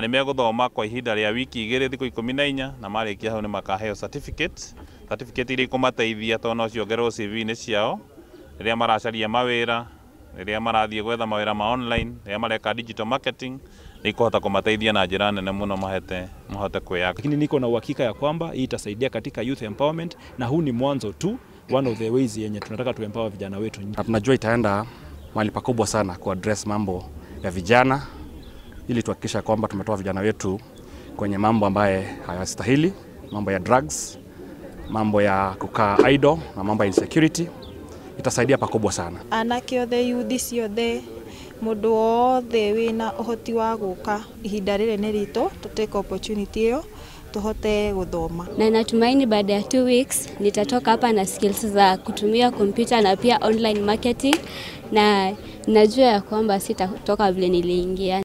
Nĩ megũthoma kwa ihinda rĩa wiki 2 thikũ 14 na marĩkia hau nĩ makaheo certificate iria ikũmateithia tondũ no ciongererwo CV-inĩ ciao rĩrĩa maracaria mawĩra, rĩrĩa marathiĩ gwetha mawĩra ma online, rĩrĩa mareka digital marketing, nĩ ikũhota kũmateithia na njĩra nene mũno mahote kwĩyaka. Lakini niko na uhakika ya kwamba hii itasaidia katika youth empowerment, na huu ni mwanzo tu, one of the ways yenye tunataka tu empower vijana wetu. Na tunajua itaenda mahali pakubwa sana ku address mambo ya vijana ili tuhakikisha kwamba tumetoa vijana wetu kwenye mambo ambaye hayastahili, mambo ya drugs, mambo ya kukaa idle na mambo ya insecurity. Itasaidia pakubwa sana. Anake othe, yuthi ciothe, mundu wothe wina uhoti wa guka ihinda rĩrĩ nĩ ritũ, tũ take opportunity ĩyo tuhote guthoma. Na natumaini baada ya 2 weeks nitatoka hapa na skills za kutumia kompyuta na pia online marketing, na najua ya kwamba sitatoka vile niliingia.